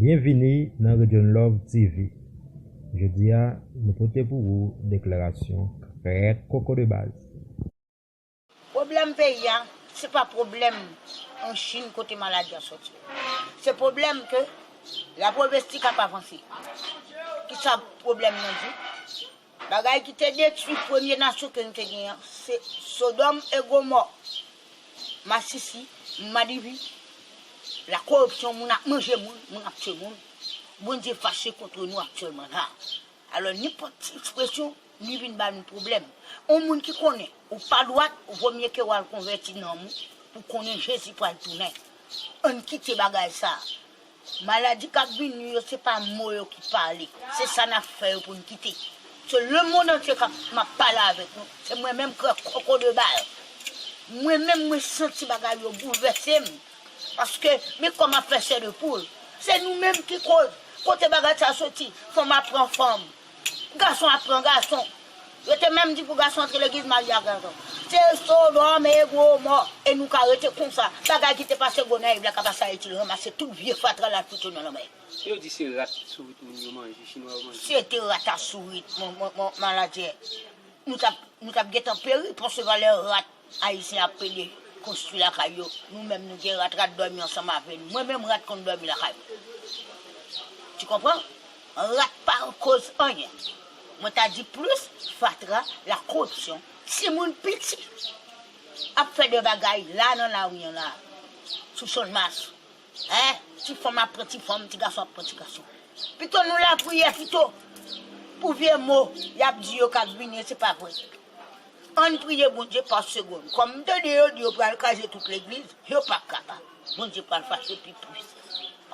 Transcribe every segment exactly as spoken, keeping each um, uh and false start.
Byenvini nan Region Love T V. Jodi a, nou pote pou ou deklarasyon krèk koko de baz. Pwoblèm peyi a, se pa pwoblèm an Chin kote maladi a soti. Se pwoblèm ke lapwovestik ap avanse. Kisa pwoblèm nan di? Bagay ki te detwi premye nasyon ke nou te genyen an, se Sodòm e Gomò, masisi, madivi, lakoripsyon, moun ap manje moun, moun ap tiye moun. Bondye fache kont nou aktyèlman la. Alò, nenpòt ti ekspresyon, li vin ba nou pwoblèm. Yon moun ki konnen ou pa dwat, ou vomye ke w al konvèti nanm ou pou konnen Jezi pral tounen. Ann kite bagay sa a. Maladi k ap vini yo, se pa mo yo ki pale. Se sa n ap fè yo pou n kite. Se lemonn antye k ap, m ap pale avèk nou. Se mwen menm k koko de bal. Mwen menm, mwen santi bagay yo boulvèse m. Paske, men kòman ap fè chè de poul. Se nou menm ki koz. Kote bagay sa soti? Fanm ap pran fanm. Gason ap pran gason. Yo te menm di pou gason antre legliz, marye ak gason. Se Sodòm e Gomò. E nou ka rete konsa. Bagay ki te pase Gonayiv la ka pase Ayiti, l ranmase tout vye fatra l al fout yo nan lanmè. Yo di se rat sourit moun yo manje, chinwa yo manje. Se te rat a sourit, mon, mon, mon, maladjè. Nou t ap, nou t ap gentan peri, paske valè rat Ayisyen ap pede konstwi lakay yo. Nou menm nou gen rat, rat dòmi ansanm avè nou. Mwen menm rat konn dòmi lakay mwen. Tu konprann? Rat pa koz anyen. Mwen ta di plis fatra, lakoripsyon, timoun piti ap fè de bagay la nan lari an la, sou Channmas. Hein? Ti fanm ap pran ti fanm, ti gason ap pran ti gason. Pito nou lapriyè pito pou vye mo y ap di yo k ap vini, se pa vre. Ann priye Bondye pa segonn. Kòm m tande yo di yo pral kraze tout legliz, yo p ap kapab. Bondye pral fache pi plis.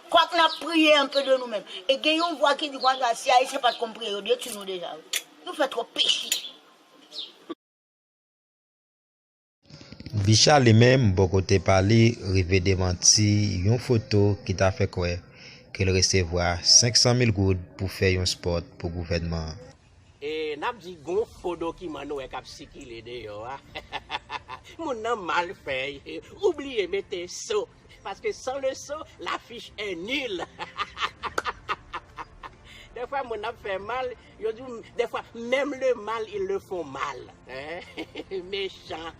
Kwak n ap priye anpe de nou menm. E gen yon vwa ki di konsa, si Ayisyen pa t konn priye, yo detwi nou deja wi. Nou fè twòp peche. Bicha li menm, bò kote pa li, rive demanti yon foto ki ta fè kwè ke l resevwa senk san mil goud pou fè yon spòt pou gouvènman an. E n ap di gon fo dokiman nou wè k ap sikile deyò a. Moun nan mal fè, ou bliye mete so. Parce que sans le sceau, l'affiche est nulle. Dèfwa moun ap fè mal, yo di w, dèfwa, menm le mal, ils le font mal. Hein? Mechan.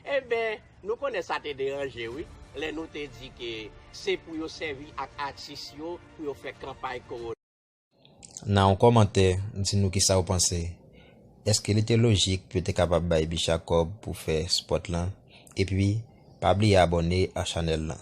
Eben, nou konnen sa te deranje, wi, lè nou te di ke se pou yo sèvi ak atis yo pou yo fè kanpay kowona. Nan yon kòmantè, di nou kisa ou panse. Èske li te lojik pou yo te kapab bay Bicha kòb pou fè spòt lan? Epi, pa bliye abòne a chanèl lan.